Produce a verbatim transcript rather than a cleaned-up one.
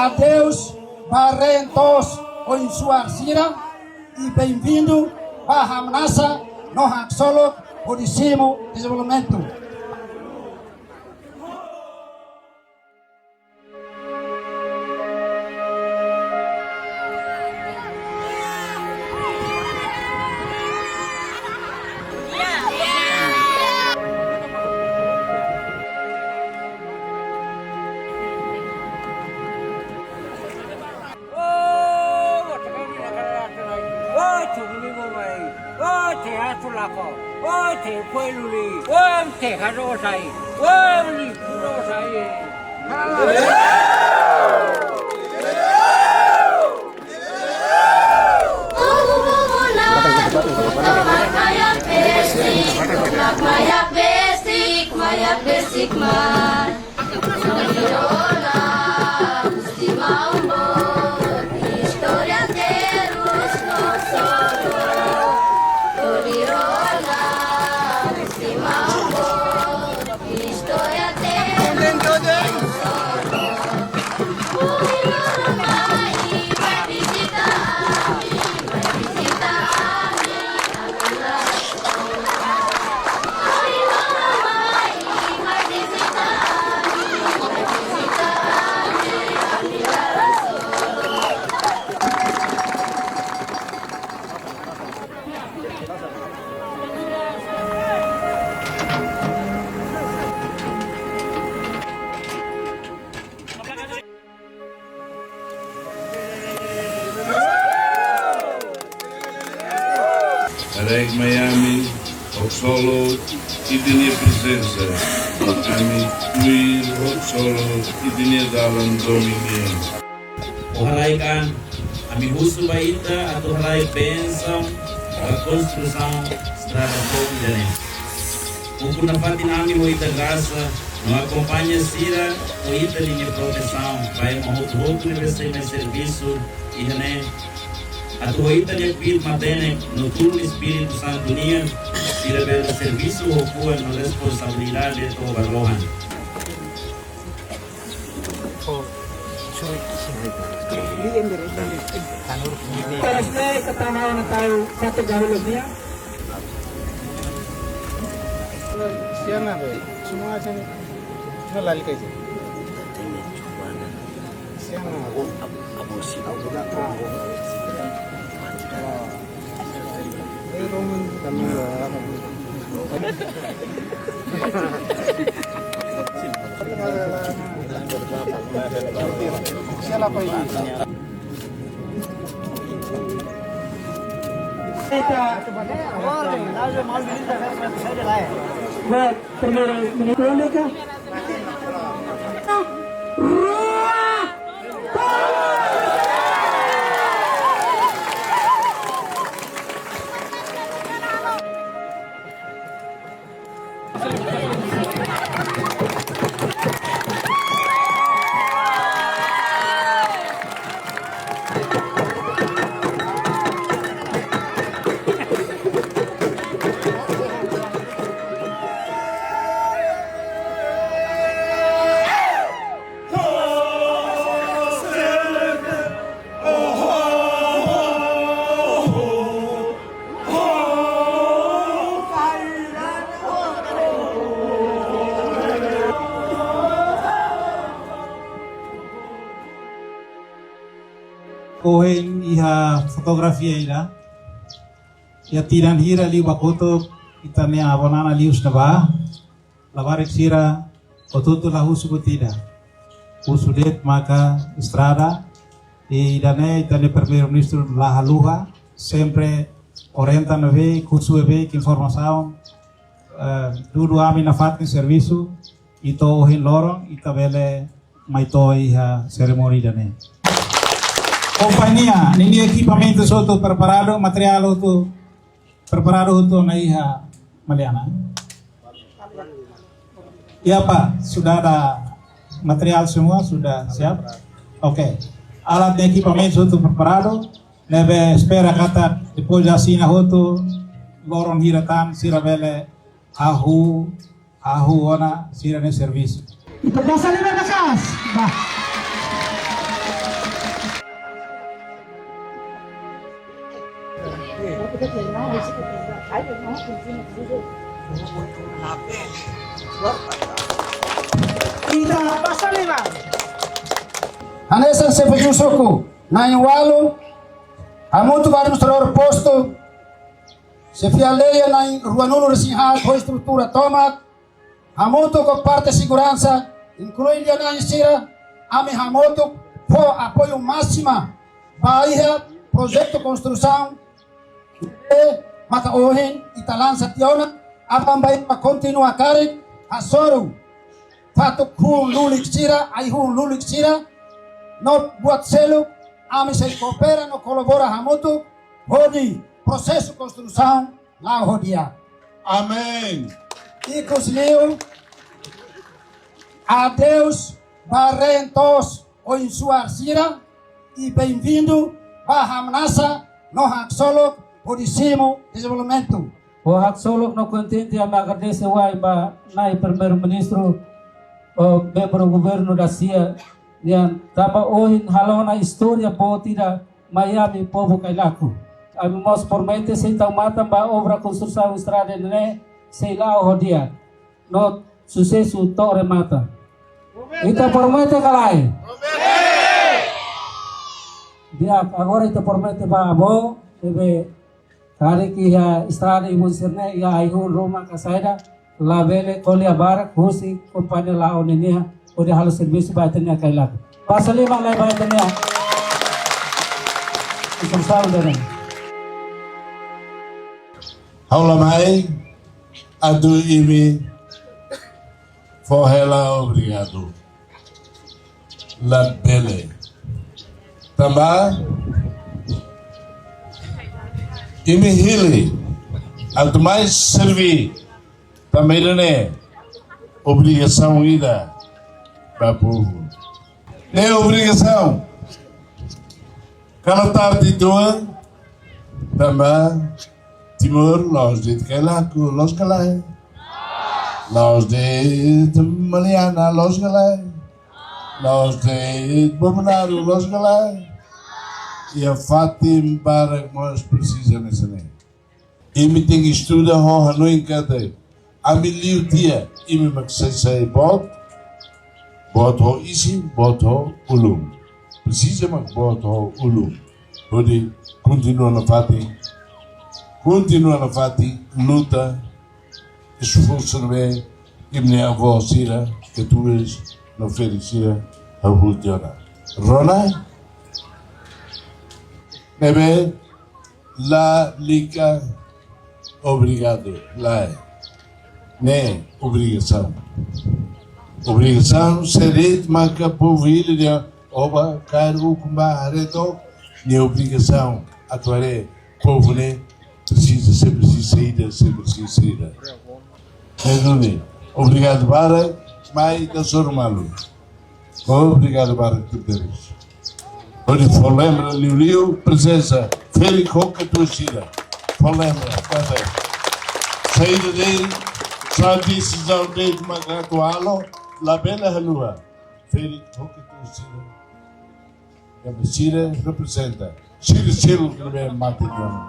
Adeus ba reen toos oinsuar sira, i benvindu ba hamnasa no haksolok hodi simu dezenvolvimentu. Oi, te kami na kala atu lai. Oi, te kami mo mai. Oi, te atu lako. Oi, te kue luli. Oi, te kado sai. Oi, li kuro sai. Kala. Haraik mai ami, haksolok ita-nia prezensa. Ami tuir haksolok ita-nia dalan domin nian. Ó haraik an, ami husu ba ita atu haraik bensaun ba konstrusaun estrada foun ida-ne'e. Ukun nafatin ami ho ita grasa, no akompaña sira ho ita-nia protesaun, ba ema hotu-hotu ne'ebé sei mai servisu iha ne'e. Atu ho ita-nia kbiit matenek no tulun Espíritu Santu nian, sira bele servisu ho kuat no responsabilidade to'o ba rohan. Terus ne'e, kata mau na tahu satu gaul dia. Siang apa? Semua aja nih. Cuma lali aja. Siang apa? Primeiru ministru Lika. Ohin iha fotografia ida, iha tinan hira liu ba kotuk, ita-nia avó Nana liu sira ba, labarik sira, hotu-hotu la husu buat ida. Husu de'it maka estrada, i ida-ne'e ita-nia Primeiru-Ministru la haluha, sempre orienta ne'ebé, husu ne'ebé, informasaun, eh, dudu ami nafatin servisu, i to'o ohin loron, ita bele mai to'o iha serimónia ida-ne'e. Kompañia, ninia ekipamentu hotu preparadu, materiál hotu preparadu, hotu ona iha Maliana. Ya, Pak, sudah ada material semua, sudah siap? Oke. Alat dan ekipamentu hotu preparadu, ne'ebé espera katak depois de asina hotu, loron hira tan, sira bele hahú, hahú ona sira-nia servisu. Ita basa liman maka'as. Bah. Ita pasa lima. Hanesan xefe suku na'in ualu, hamutuk ho administradór postu, xefe aldeia na'in ruanulu-resin-haat ho estrutura tomak, hamutuk ho parte seguransa, inklui lia-na'in sira, ami hamutuk fó apoiu másimu ba iha projetu konstrusaun ne'ebé maka ohin ita lansa tiha ona, aban-bainrua kontinua karik hasoru fatuk-hun lulik sira, ai-hun lulik sira, no buat seluk, ami sei koopera no kolabora hamutuk hodi prosesu konstrusaun la'o ho di'ak. Amen. Ikus liu, adeus ba reen toos oin-suar sira, i bem-vindo ba hamnasa no haksolok hodi simu dezenvolvimentu. Ho haksolok no kontente ami agradese wa'in ba Na'i Primeiru-Ministru, ho membru governu da-sia nian, tanba ohin halo ona istória boot ida mai ami povu Kailaku. Ami mós promete sei tau matan ba obra konstrusaun estrada ne'e sei la'o ho di'ak no susesu to'o remata. Ita promete ka lae? Di'ak, agora ita promete ba avó, ne'ebé karik iha estrada ibun sira-ne'e, iha ai-hun ruma ka saida, labele ko'alia barak, husi kompañia la'o ninian, hodi halo servisu ba ita-nia Kailaku. Basa liman lai ba ita-nia. Isur salu dene. Ha'u la mai atu imi fó hela obrigadu. Labele. Tanba imi hili atu mai serví. Tanba ida-ne'e obrigasaun ida ba povu. Ne'e obrigasaun. Kala tarde tua, tanba Timor, la'ós de'it Kailaku, loos ka lae? La'ós de'it Maliana, loos ka lae? La'ós de'it Bobonaro, loos ka lae? Iha fatin barak mós presiza hanesan ne'e. Imi tenke estuda ho hanoin katak ami liu tiha, imi mak sei sai boot, boot ho isin, boot ho ulun. Presiza mak boot ho ulun. Hodi kontinua nafatin, kontinua nafatin luta, esforsu ne'ebé imi-nia avó sira, katuas no ferik sira hahú tiha ona. Rona? Ne'ebé lalika obrigadu, lae. Ne'e obrigasaun. Obrigasaun, se de'it maka povu hili dehan oba kaer ukun ba haree took, ne'e obrigasaun atu haree povu ne'e presiza, se presiza saida, se presiza saida. Ne'e duni, obrigadu barak, mai ita hasoru malu. Obrigadu barak, Guterres. Hodi fó lembra liuliu prezensa ferik ho katuas sira. Fó lembra, katak saida de'it, sá desizaun de'it mak atu halo, labele haluha. Ferik ho katuas sira. Ne'ebé sira reprezenta. Sira seluk ne'ebé mate tiha ona.